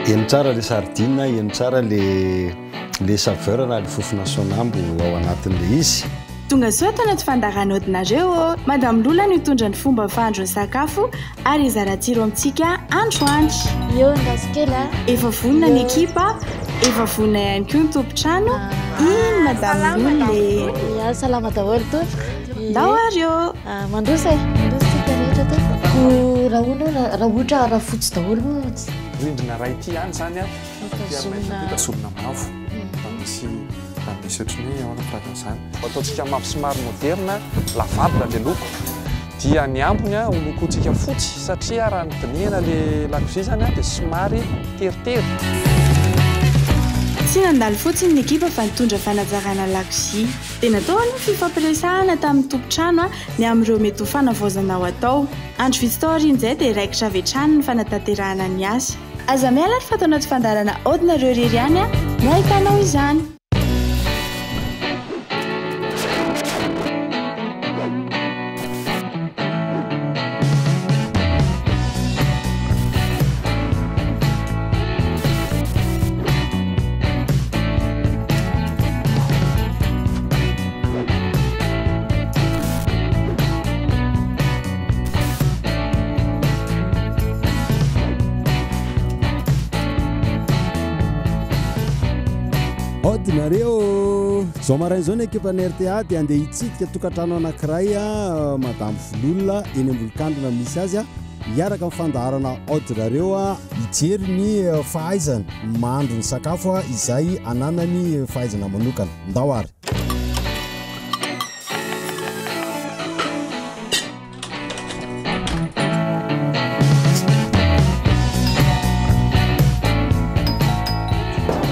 Heno tsara le sardine, heno tsara le le saveur na le fofona soanambo ao anatin'le izy. Tonga soa ato anaty fandaharana Odinareo ô! Madame Lola no hitondra ny fomba fahandro ny sakafo ary hizara tsiro amintsika androany. Eo andraso kely a! Efa vonona ny ekipa, efa vonona ihany koa ny tompon-trano, iny Madame Lola e! Ia, salama daholo tompoko. Ndao ary ô! Mandroso e! Mandroso tsika rehetra tompoko. Ko raha hono raha ohatra raha fotsy daholo moa tsy. Rindrina iray ity ihany izany an, ity ary maitso ity tazomina mavo. Raha misy raha misy ohatran'ny hoe ahoana filazana izany. Ataontsika mavo somary moderina, lavable ilay loko. Dia ny ambiny ho lokointsika fotsy satria raha ny dinihana ilay lakozia izany dia somary teritery. Tsy nandalo fotsiny ny ekipa fa nitondra fanatsarana lakozia. Dia natao aloha ny fifampiresahana tamin'ny tompon-trano ny amin'ireo mety ho fanavaozana ho atao. Andro vitsy taorian'izay dia raikitra avy hatrany ny fanatanterahana ny asa. Aza miala ary fa ato anaty fandaharana Aody nareo irery ihany no ahitanao izany. Ody nareo ô! Zao maraina izao ny ekipan'ny rta dia andeha hitsidika tokantrano anankiray Madame Vololona eny Ambolokandrina misy azy hiaraka amin'ny fandaharana Ody nareo hijery ny fahaizany mahandro ny sakafo izay ananany fahaizana manokana. Ndao ary!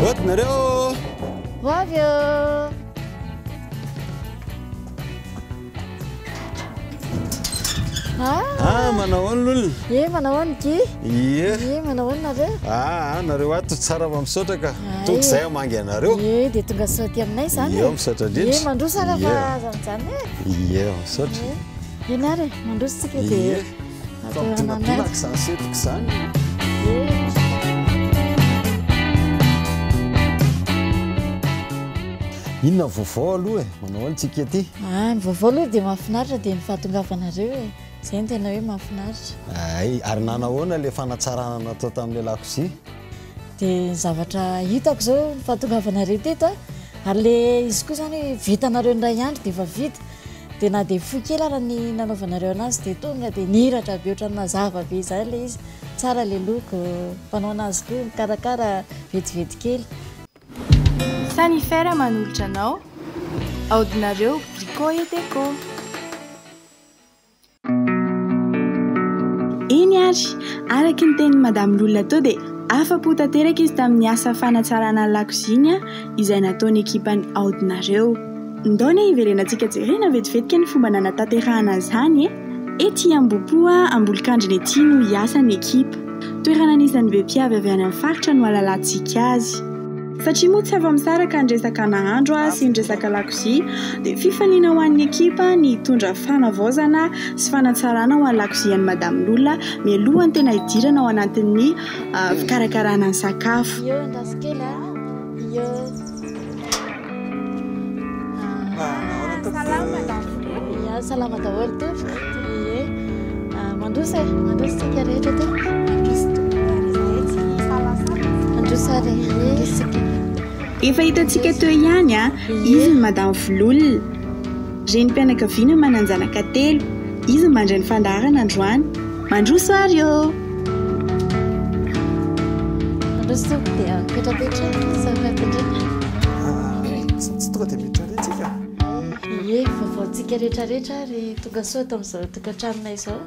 Ody nareo! Ho avy eo! Ah, manao ahoana lolona? Ie, manao ahoana Guy? Ie. Ie, manao ahoana nareo? Ah, ah, nareo ato tsara fa misaotra ka. Tonga izay hamangy anareo. Ie, dia tonga soa aty aminay izany. Ie, misaotra indrindra. Ie, mandroso ara fa aza mijanona e. Ie, misaotra. Eny ary e, mandroso tsika dia. Ie. Fa midonadonaka izany setroka izany. Inona ny vaovao aloha e? Manao ahoana tsika aty? Ah, ny vaovao aloha dia mahafinaritra dia ny fahatongavanareo e. Izay no tena hoe mahafinaritra. Hay, ary nanahoana ilay fanatsarana natao tamin'ilay lakozia? Dia ny zavatra hitako izao ny fahatongavanareo teto a, ary ilay izy koa izany hoe vitanareo indray andro dia efa vita. Dia na dia fohy kely ara ny nanaovanareo anazy dia tonga dia nihiratra be ohatran'ny nazava be izany ilay izy. Tsara ilay loko, mpanao anazy koa mikarakara vetivety kely. Sanifer manolotra anao Aodinareo Brico et Déco. Eny ary, araka ny tenin'i Madame Lola teo dia afa-po tanteraka izy tamin'ny asa fanatsarana ny lakoziany izay nataon'ny ekipan'ny Aodinareo. Ndao anie hiverenantsika jerena vetivetika ny fomba nanatanterahana an'izany e! Ety Ambohipo Ambolokandrina ety no hiasa ny ekipa. Toerana anisan'ny be mpiavy avy any amin'ny faritra no ahalalantsika azy. Satria moa tsy afa-misaraka ny resaka nahandro sy ny resaka lakozia dia fifaliana ho an'ny ekipa ny hitondra fanavaozana sy fanatsarana ho an'ny lakozian'i Madame Lola mialohan'ny tena hidirana ao anatin'ny fikarakarana ny sakafo. Io andraso kely a! Io. Salama Salama daholo tompoko. Ie. Mandroso e, mandroso tsika rehetra tompoko. Mandroso tompoko ary izahay tsy hisalasala. Mandroso ary, mandroso tsika. Efa hitantsika teo ihany a, izy ny Madame Vololona. Renim-pianakaviana manan-janaka telo. Izy no mandray ny fandaharana androany. Mandroso ary ô! Mandroso tompoko dia mipetrapetraha azafady indrindra. Tsy tonga dia miditra indray tsika? Ie, vaovaontsika rehetrarehetra ary tonga soa eto amin'izao tokantranonay izao.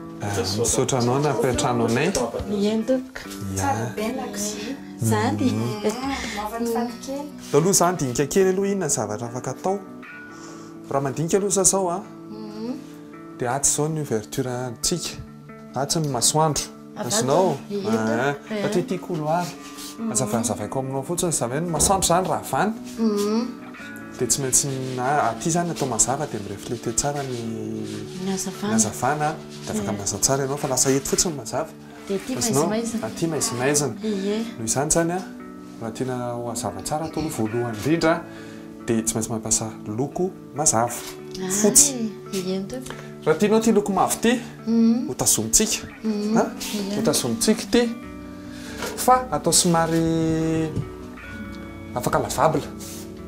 Misaotra anao nampiantrano anay. Eny tompoko. Tsara be ny lakozia. Zany. Mahafatifaty kely. Aleo aloha za handinika kely aloha inona ny zavatra afaka atao. Raha mandinika aloha za zao an, dia atsy izao ny ouverture antsika, atsy ny masoandro, azonao? Eeh, satria ity couloir, hazavazavaiko aminao fotsiny izany hoe ny masoandro izany raha avy any dia tsy maintsy aty izany atao mazava dia mi-refleter tsara ny hazavana dia afaka miasa tsara ianao fa lasa eto fotsiny mazava. Dia aty Azonao? maizimaizina. Aty maizimaizina. Ie. Noho izany izany an, raha tiana ho hazava tsara atao aloha voalohany indrindra dia tsy maintsy mampiasa loko mazava, fotsy. Ay, ie tompoko. Raha tianao ity loko mavo ity, ho tazomintsika, an, ho tazomintsika ity fa atao somary afaka lavable,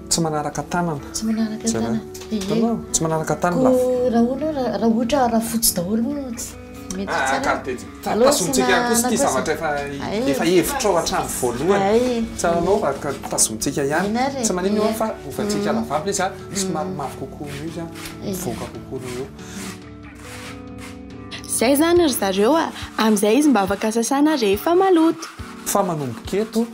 tsy manaraka tanana. Tsy manaraka tanana. Ie. Hitanao? Tsy manaraka tanana. Ko raha hono raha ohatra raha fotsy daholo moa tsy mety Ah, tsara. ka dia Aleo tazomintsika ihany kosa ity asiana zavatra efa Ay. efa hevitrao hatramin'ny voalohany. Ay. Tsaranao fa ka tazomintsika ihany. Eny ary e. Tsy maninona io Ie. fa ovaintsika lavable izy a, somary mavo kokoa noho izy a, mivoaka kokoa noho io. Zay zany ry zareo a, amin'izay izy mba afaka sasana rehefa maloto. Fa manomboka eto,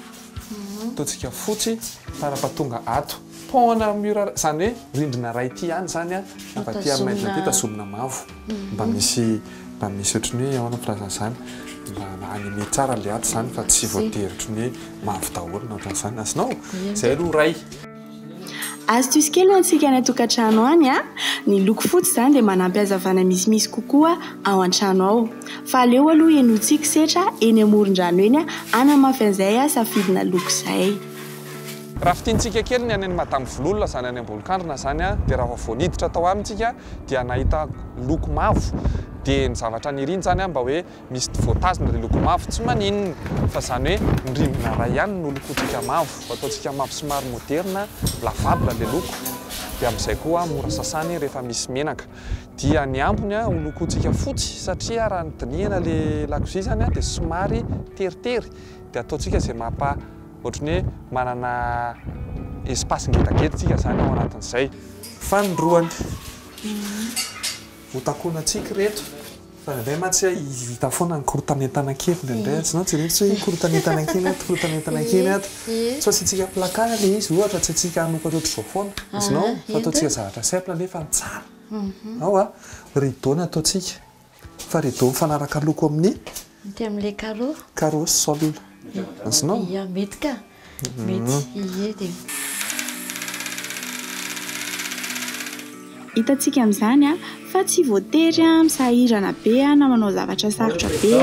ataontsika fotsy fara-pahatonga ato. Pont-na mur, izany hoe rindrina iray ity ihany izany a, avy aty amin'ny maizina aty tazomina mavo. Mba misy mba misy ohatran'ny hoe ahoana filazana izany, mba animé tsara ilay ato izany fa tsy voatery ohatran'ny hoe mavo daholo na ohatran'izany. Azonao? Izay aloha iray. Astuce kely ho antsika any an-tokantrano any a! Ny loko fotsy izany dia manampy hazavana misimisy kokoa ao an-trano ao. Fa aleo aloha henointsika setra eny amoron-drano eny hanamafy an'izay safidina loko izay. Raha fintinitsika kely ny any an'i Madame Vololona izany any Ambolokandrina izany dia raha vao niditra tao aminy tsika dia nahita loko mavo dia ny zavatra niriny izany mba hoe misy voatazona ilay loko mavo tsy maninona fa izany hoe ny rindrina iray ihany no lokotsika mavo, ataontsika mavo somary moderina, lavable ilay loko dia amin'izay koa mora sasany rehefa misy menaka. Dia ny ambiny ho lokotsika fotsy satria raha ny dinihana ilay lakozia izany dia somary teritery dia ataontsika izay mampa ohatran'ny hoe manana espace ngedangeda tsika izany ao anatin'izay. Fanindroany ho takonantsika ireto. Fa indraindray mantsy hita foana ny korontan'entana kely indraindray, tsy nao jereo tsy hoe korontan'entana kely ato, korontan'entana kely ato. Tsy asiantsika placard ilay izy ohatra, tsy asiantsika hanokatra ohatr'izao foana, azonao? Fa ataontsika zavatra simple nefa tsara. Ao a, rideau no ataontsika, fa rideau mifanaraka loko amin'ny. Mety amin'ilay carreau. Carreau sol. Azonao? Ia, mety ka. Mety, ie dia. Hitantsika amin'izany fa tsy voatery misahirana be na manao zavatra sarotra be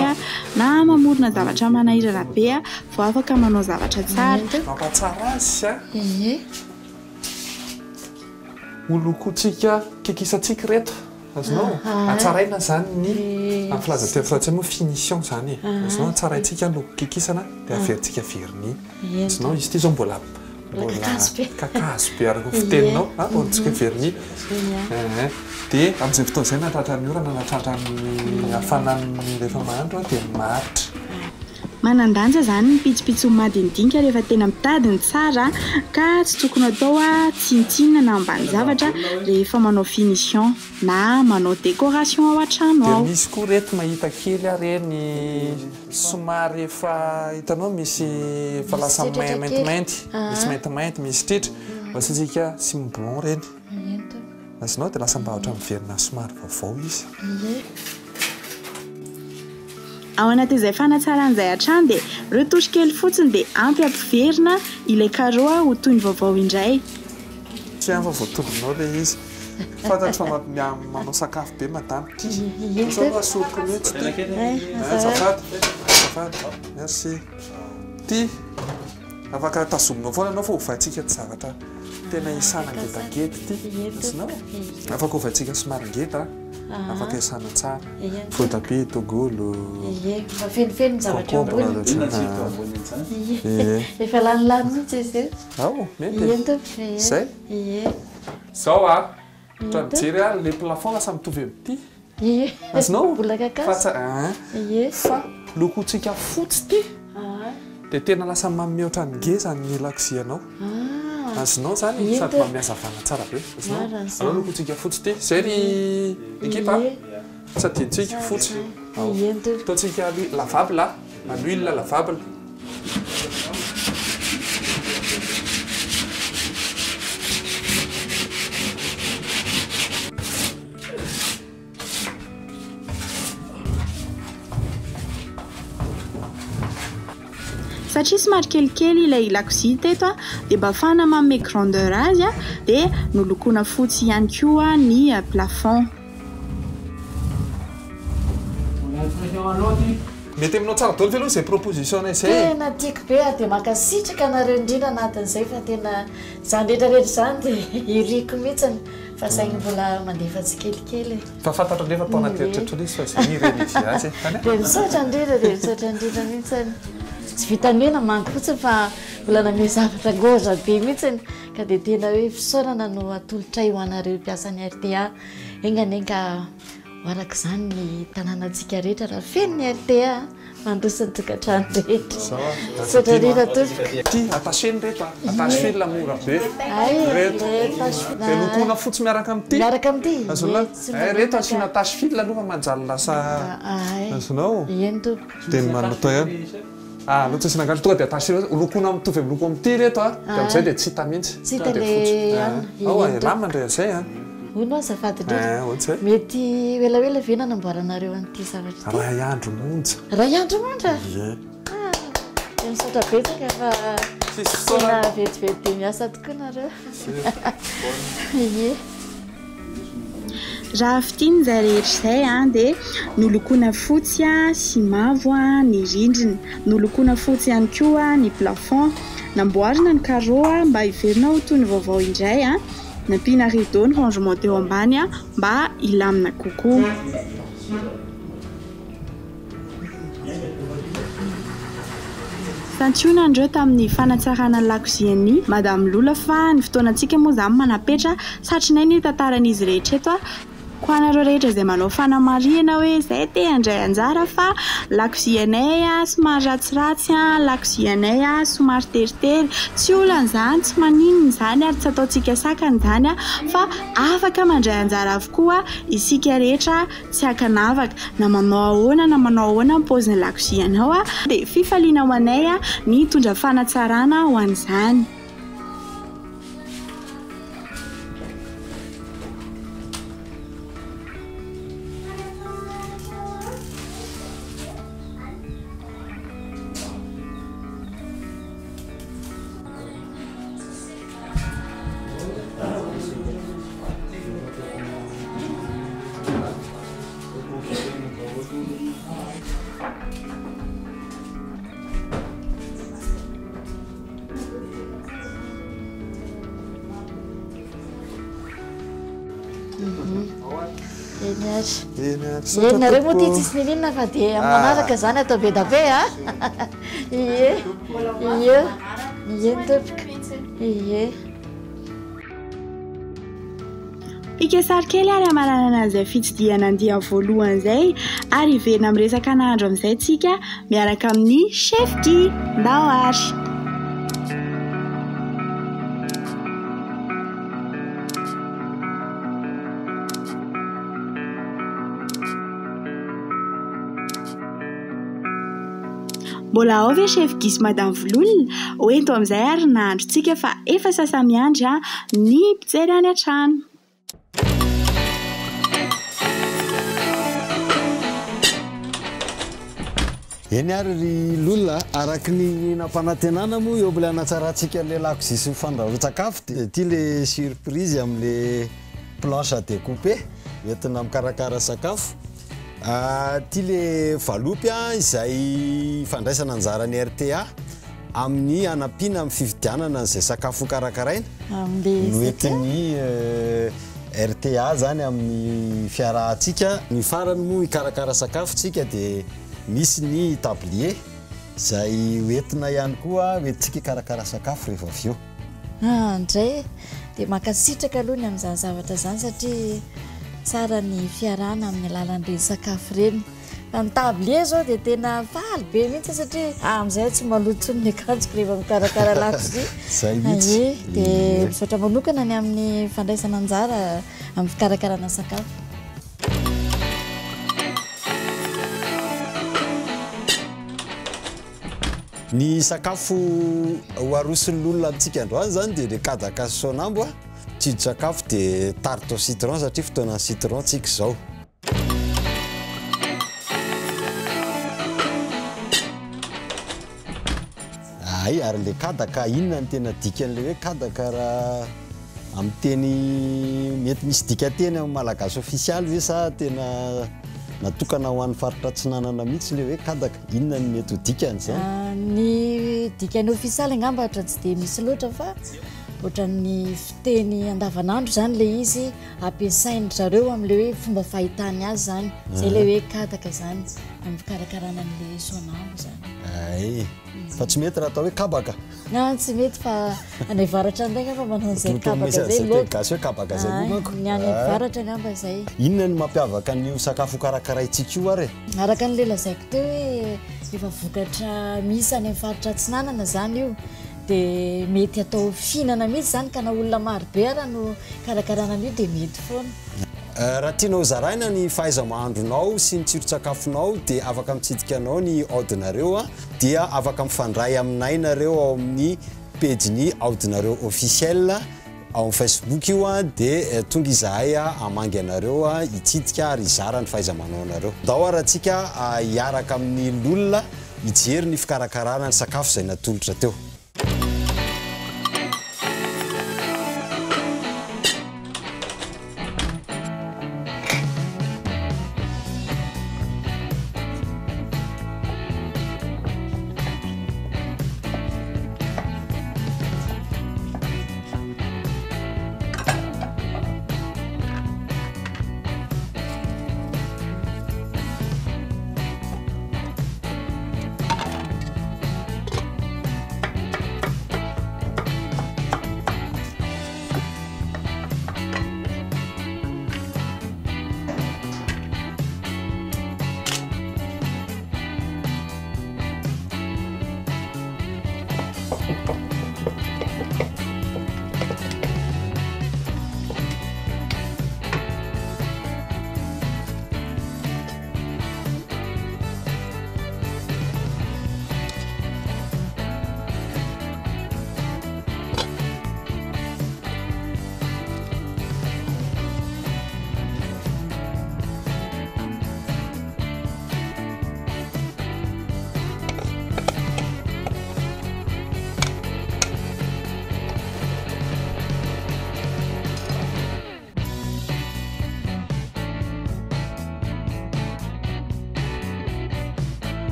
na mamorona zavatra manahirana be vao afaka manao zavatra tsara. Mampahatsara azy a! Ie. Ho lokontsika kikisantsika ireto. Azonao? Hatsaraina izany ny, amin'ny filaza teny frantsay moa finition izany e. Azonao? Hatsaraintsika ny loko kikisana dia averintsika vernis. Azonao? Izy ity izao mbola mbola kakazo be araka ny fiteninao, an, ataontsika hoe vernis. Ehe. Dia amin'izay fotoana izay na tratran'ny orana na tratran'ny hafanan'ny rehefa mahandro dia maharitra. Manan-danja izany ny pitsopitsony madinidinika rehefa tena mitady ny tsara ka tsy tokony atao tsinontsinona na ambany zavatra rehefa manao finition na manao décoration ao an-trano Dia ao. misy koa reto mahita kely aho reny somary efa hitanao misy efa lasa maintimainty, misy maintimainty, misy tritra, asiantsika ciment blanc reny. Azonao dia lasa mba ohatran'ny miverina somary vaovao izy. Ao anatin'izay fanatsarana izay hatrany dia retouche kely fotsiny dia ampy hampiverina ilay carreau ho toy ny vaovao indray. Tsy hay fa voatondronao ilay izy. Fantatro fa manao sakafo be madame ty. Sao aloha asoriko mihitsy ty. Azafady, azafady. Merci. Ty. Afaka tazominao foana ianao fa ovaintsika ty zavatra tena isana ngedangeda ity. Azonao? Afaka ovaintsika somary ngeda, afaka isana tsara. Voatabia, tongolo. Ie, mba fenofeno ny zavatra eo Concombre, ambony. Inona tsiro teo ambony izany? Ie. Efa lanilany mihitsy izy io. Ao, mety. Ie, tompoko. Ie. Zay? Ie. Zao a, ohatra mijery a, le plafond lasa mitovy amin'ity. Ie. Azonao? Mbola kakazo. Fa tsa- ah. Ie. Fa lokontsika fotsy ity. Ah. Dia tena lasa manome ohatran'ny ngeza ny lakozianao. Ah. Azonao izany Ie, sady to. manome hazavana tsara be. Azonao? Marina izany. Aleo lokontsika fotsy ity. Izay ry ekipa a. Ie. Tsy adinontsika fotsy. Ao. Ie, to. Ataontsika à l'huile lavable a. À l'huile lavable. Satria somary kelikely ilay lakozia teto dia mba ahafahana manome grandeur azy dia nolokoina fotsy ihany koa ny plafond. Mety aminao tsara daholo ve aloha izay proposition-nay izay e? Tena tiako be ary dia mankasitraka anareo indrindra anatin'izay fa tena izany rehetra rehetra izany dia iriko mihitsiny fa saingy mbola mandefa tsikelikely e. Fa fantatro indray fa tao anaty eritreritra ilay izy fa izay ni-realiser azy e. Zany Dia misaotra indrindra dia misaotra indrindra mihitsiny. Tsy vitan'ny hoe namangy fotsiny fa mbola nanome zavatra ngôza be mihitsiny ka dia tena hoe fisaorana no atolotray ho anareo mpiasan'ny rta. Enga anie ka Ho araka izany ny tanànantsika rehetra raha feno ny rta mandroso ny tokantrano rehetra. Misaotra indrindra tompoko. Ty attaché ny reto a, attache fil mora be. Reto. Dia lokoina fotsy miaraka amin'ity. Miaraka amin'ity. Azonao? Eh reto asiana attache fil aloha fa manjary lasa azonao. Eny tompoko. Dia ny manatao ihany. Ah, aleo tsy asiana gadra, tonga dia attache lokoina mitovy amin'ny loko amin'ity ireto a, dia amin'izay dia tsy hita mihitsy. Tsy hita ilay anona. Ao a, elah mandray an'izay a. Hono azafady indrindra, mety ho elaela ve nanamboaranareo an'ity zavatra ity? Iray andro monja. Iray andro monja? Ie. Ah, dia misaotra betsaka fa tena vetivety dia miasa tokoa nareo. Ie. Raha fintinina izay rehetra izay dia nolokoina fotsy sy mavo ny rindrina. Nolokoina fotsy ihany koa ny plafond. Namboarina ny carreaux mba hiverina ho toy ny vaovao indray. Nampiana rideau ny rangement teo ambany mba hilamina kokoa. Santionany ireo tamin'ny fanatsarana ny lakozian'i Madame Lola fa ny fotoanantsika moa izany manapetra satrinay ny hitantaran'izy rehetra eto Koa anareo rehetra izay manao fanamarihana hoe izay te handray anjara fa lakozianay somary ratsiratsy, lakozianay somary teritery, tsy olana izany, tsy maninona izany ary tsy ataontsika sakana izany fa afaka mandray anjara avokoa isika rehetra tsy ankanavaka na manao ahoana na manao ahoana ny paozin'ny lakozianao dia fifaliana ho anay ny hitondra fanatsarana ho an'izany. Eny ary. Eny ary. Eny nareo moa ty tsisy nininona fa dia amin'ny manaraka izany atao be da be a. Ie. Ie. Ie tompoko. Ie. Pika sary kely ary hamaranana an'izay fitsidihana andiany voalohany izay ary hiverina amin'ny resaka nahandro amin'izay tsika miaraka amin'ny Chef Guy. Ndao ary! Mbola ao ve Chef Guy sy Madame Vololona? Hoento amin'izay ary ny nahandrontsika fa efa sasa-miandry ny mpijery any an-trano. Eny ary ry Lola a, araka ny nampanantenana moa eo amin'ilay hanatsarantsika an'ilay lakozia sy ny fandrahoan-tsakafo dia ity ilay surprise amin'ilay planche à découper entina mikarakara sakafo. Ity le valopy izay fandraisana anjara ny rta amin'ny hanampiana amin'ny fividianana an'izay sakafo hokarakaraina no entin'ny rta zany amin'ny fiarahantsika. Ny farany moa hikarakara sakafo tsika dia misy ny tablier izay hoentina ihany koa hoentintsika hikarakara sakafo rehefa avy eo. Andray, dia mankasitraka aloha ny amin'izany zavatra izany satria tsara ny fiarahana amin'ny alalan'ireny sakafo ireny. Fa ny tablier izao dia tena faly be mihitsy satria amin'izay tsy maloto intsony ny akanjoko rehefa mikarakara lakozia. Izay mihitsy. Ie, dia misaotra manokana ny amin'ny fandraisana anjara amin'ny fikarakarana sakafo. Ny sakafo ho aroson'ny olona amintsika androany izany dia le kadaka sy soanambo a, tsindrin-tsakafo dia tarte au citron satria fotoanan'ny citron tsika izao. Hay ary le kadaka, inona no tena dikan'le hoe kadaka raha amin'ny teny mety misy dikanteny amin'ny malagasy ofisialy ve sa tena. Natokana ho an'ny faritra Atsinanana mihitsy ilay hoe kadaka. Inona no mety ho dikan'izany? Ny dikany ofisialy angamba ohatra tsy dia misy loatra fa ohatran'ny fiteny andavanandro izany ilay izy ampiasain-dry zareo amin'ilay hoe fomba fahitany azy izany. Izay ilay hoe kadaka izany amin'ny fikarakarana an'ilay soanambo izany. Hay. Fa tsy mety raha atao hoe kabaka? Na tsy mety fa any avaratra indray angamba manao an'izay kabaka izay loaka. Gasy hoe kabaka izay koa manko. Ny any avaratra angamba izay. Inona no mampiavaka an'io sakafo karakaraintsika io ary e? Araka an'ilay lazaiko teo hoe efa vokatra misy any amin'ny faritra atsinanana izany io dia mety atao fihinana mihitsy izany ka na olona maro be ara no karakarana an'io dia mety foana. Raha tianao hozaraina ny fahaiza-mahandronao sy ny tsiron-tsakafonao dia afaka mitsidika anao ny aodinareo dia afaka mifandray aminay nareo ao amin'ny pejy-ny aodinareo officiel ao amin'ny Facebook io dia tonga izahay hamangy anareo hitsidika ary hizara ny fahaiza-manaonareo. Ndao ary antsika hiaraka amin'ny Lolona hijery ny fikarakarana ny sakafo izay natolotra teo.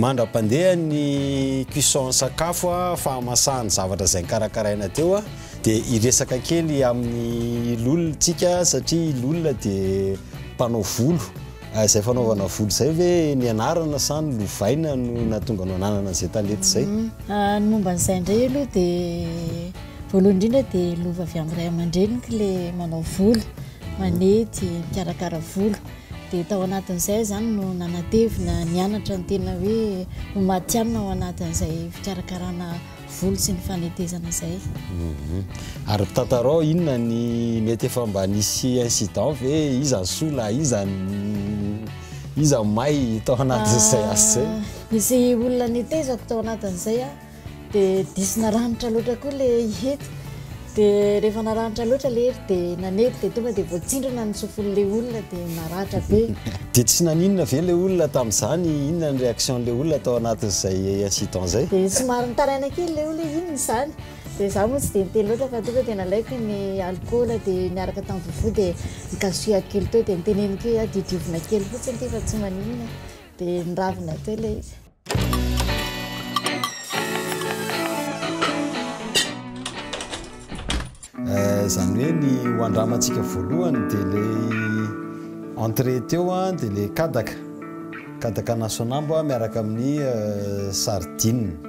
Mandra-pandeha ny cuisson sakafo, fahamasahan'ny zavatra izay nokarakaraina teo dia hiresaka kely amin'i Lolona tsika satria i Lolona dia mpanao volo. Izay fanaovana volo izay ve nianarana sa nolovaina no nahatonga anao nanana an'izay talenta izay? Ny momba an'izay indray aloha dia voalohany indrindra dia lova avy amin'ny ray aman-dreniko ilay manao volo, manety, mikarakara volo. Dia tao anatin'izay aho izany no nanatevina nianatra ny tena hoe ho matihanina ao anatin'izay fikarakarana volo sy ny fanetezana izay. Ary tantarao inona ny mety efa mba nisy incident ve, iza ny sola, iza ny iza ny may tao anatin'izay asa izay? Nisy olona netezako tao anatin'izay aho. Dia diso naranitra loatra koa ilay hety. Dia rehefa naranitra loatra ilay hery dia nanety dia tonga dia voatsindrona ny sofin'ilay olona dia naratra be. Dia tsy naninona ve ilay olona tamin'izany? Inona ny réaction-n'ilay olona tao anatin'izay incident izay? Dia somary nitaraina kely ilay olona hoe inona izany? Dia izaho moa tsy dia niteny loatra fa tonga dia nalaiko ny alikaola dia niaraka tamin'ny vovo dia nikasohako kely teo dia noteneniko hoe diodiovina kely fotsiny ity fa tsy maninona. Dia niravina teo ilay izy. Izany hoe ny ho andramantsika voalohany dia ilay. Entrée teo dia le kadaka, kadaka nasonambo miaraka amin'ny sardine.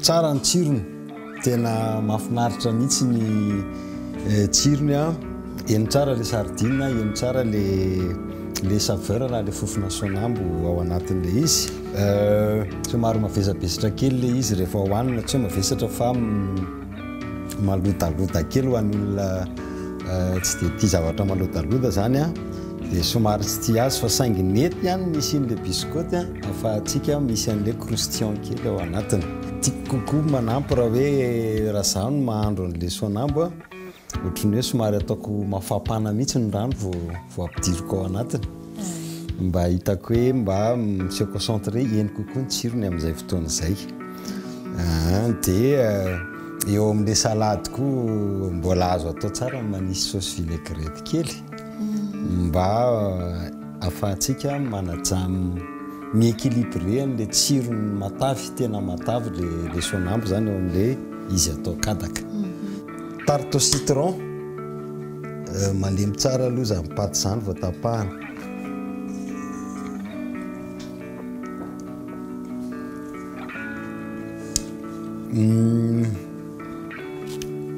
Tsara ny tsirony, tena mahafinaritra mihitsy ny tsirony a, heno tsara le sardine, heno tsara le le saveur na le fofona soanambo ao anatin'le izy. Somary mavesabesatra kely le izy rehefa hohanina, tsy hoe mavesatra fa malodaloda kely ho an'ny olona tsy dia tia zavatra malodaloda zany a, dia somary tsy tia azy fa saingy nety ihany ny nisian'le biscotte a, ahafahantsika misy an'le croustillant kely ao anatiny. Tiako kokoa manampy raha hoe raha izaho no mahandro an'le soanambo a, Ohatran'ny hoe somary ataoko mafampana mihitsy ny rano vao vao ampidiriko ao anatiny. Mba hitako hoe mba mi-se concentrer heno kokoa ny tsirony amin'izay fotoana izay. Dia eo amin'ilay salade koa mbola azo atao tsara ny manisy sauce vinaigrette kely mba ahafahantsika manaja mi-équilibrer an'ilay tsirony matavy, tena matavy ilay soanambo izany eo amin'ilay izy atao kadaka. Tarte au citron, malemy tsara aloha izany paty izany vao tapahana.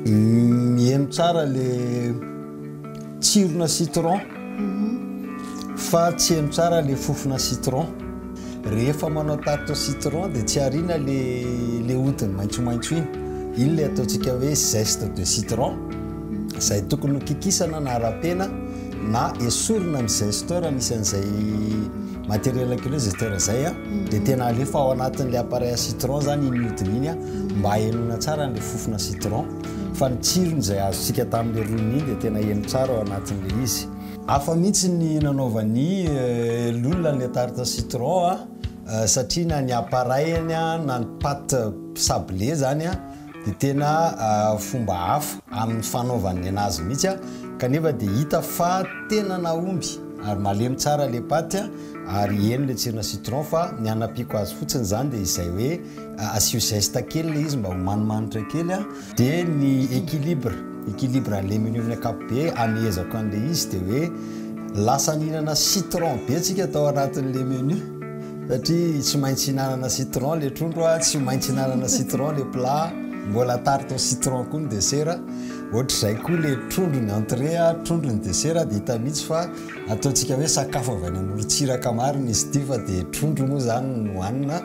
Miheno tsara le tsirona citron fa tsy heno tsara le fofona citron. Rehefa manao tarte au citron dia tsy ariana le le hodiny maitsomaitso iny. Iny le ataontsika hoe zeste de citron izay tokony ho kikisana na râpena na esorina amin'ny zesteur misy an'izay matériel kely hoe zesteur izay a, dia tena alefa ao anatin'le appareil à citron zany iny hodiny iny a mba hahenoana tsara an'le fofona citron fa ny tsirony izay azontsika tamin'le roniny iny dia tena heno tsara ao anatin'le izy. Hafa mihitsy ny nanaovan'i Lolona an'ilay tarte citron a, satria na ny appareil-ny na ny pâte sablée zany a, dia tena fomba hafa amin'ny fanaovany anazy mihitsy a, kanefa dia hita fa tena nahomby ary malemy tsara ilay pâte ary heno ilay tsirona citron fa ny hanampiako azy fotsiny izany dia izay hoe asio zeste kely ilay izy mba ho manimanitra kely a. Dia ny équilibre, équilibre an'ilay menu amin'ny ankapobe amehezako an'ilay izy dia hoe lasa nihinana citron be tsika tao anatin'ilay menu satria tsy maintsy hinanana citron ilay trondro a, tsy maintsy hinanana citron ilay plat, mbola tarte au citron koa ny dessert, ohatr'izay koa ilay trondro ny entrée a, trondro ny dessert dia hita mihitsy fa ataontsika hoe sakafo avy any amorontsiraka marina izy ity fa dia trondro moa izany no hohanina.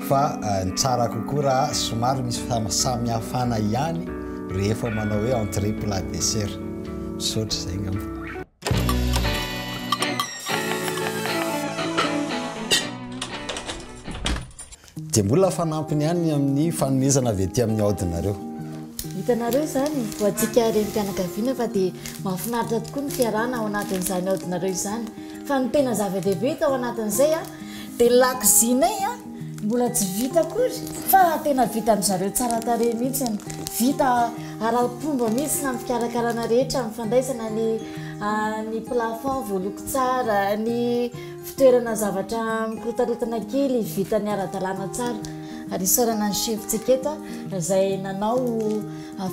Fa ny tsara kokoa raha somary misy fahasamihafana ihany rehefa manao hoe entrée plat dessert. Misaotra izay angamba. Dia mbola fanampiny ihany amin'ny fanomezana avy aty amin'ny aodinareo. Hitanareo izany ho antsika renim-pianakaviana fa dia mahafinaritra tokoa ny fiarahana ao anatin'izany aodinareo izany. Fa ny tena zava-dehibe tao anatin'izay dia ny lakozianay mbola tsy vita akory fa tena vitan-dry zareo tsara tarehy mihitsy, vita ara-pomba mihitsy na ny fikarakarana rehetra, ny fandraisana ny ny plafond voaloko tsara, ny fitoerana zavatra mikorotarotana kely vitany ara-dalàna tsara. Ary isaorana ny chef-ntsika eto izay nanao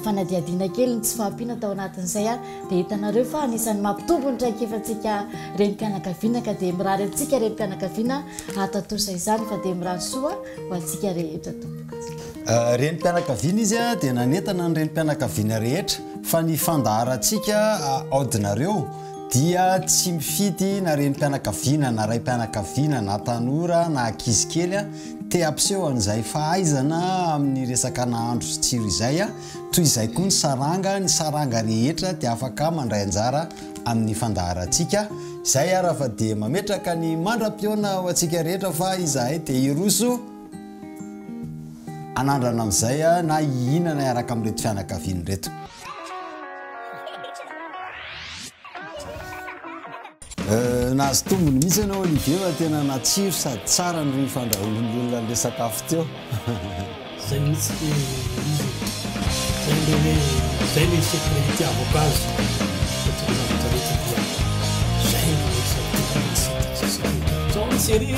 fanadihadiana kely ny tsy fahampiana tao anatin'izay. Dia hitanareo fa anisan'ny mampitombo ny traikefantsika renim-pianakaviana ka dia mirary antsika renim-pianakaviana hahatontosa izany fa dia mirary soa ho antsika rehetra tompoko. Renim-pianakaviana izy dia nanentana ny renim-pianakaviana rehetra fa ny fandaharantsika aodinareo dia tsy mifidy na renim-pianakaviana na raim-pianakaviana na tanora na ankizy kely te hampiseho an'izay fahaizana amin'ny resaka nahandro sy tsiro izay. Toy izay koa ny saranga, ny saranga rehetra dia afaka mandray anjara amin'ny fandaharantsika. Izay ara fa dia mametraka ny mandra-pihaona ho antsika rehetra fa izahay dia hiroso hanandrana amin'izay na hihinana hiaraka amin'ireto fianakaviana ireto. Nahazo tombony mihitsy ianao Olivier fa tena natsiro sady tsara ny fandrahoan'ny olona an'ilay sakafo teo. Zay mihitsy le izy e. Zay le hoe zay le secret itiavako azy satria ny zavatra rehetra dia zay no secret secret. Zao ny série e.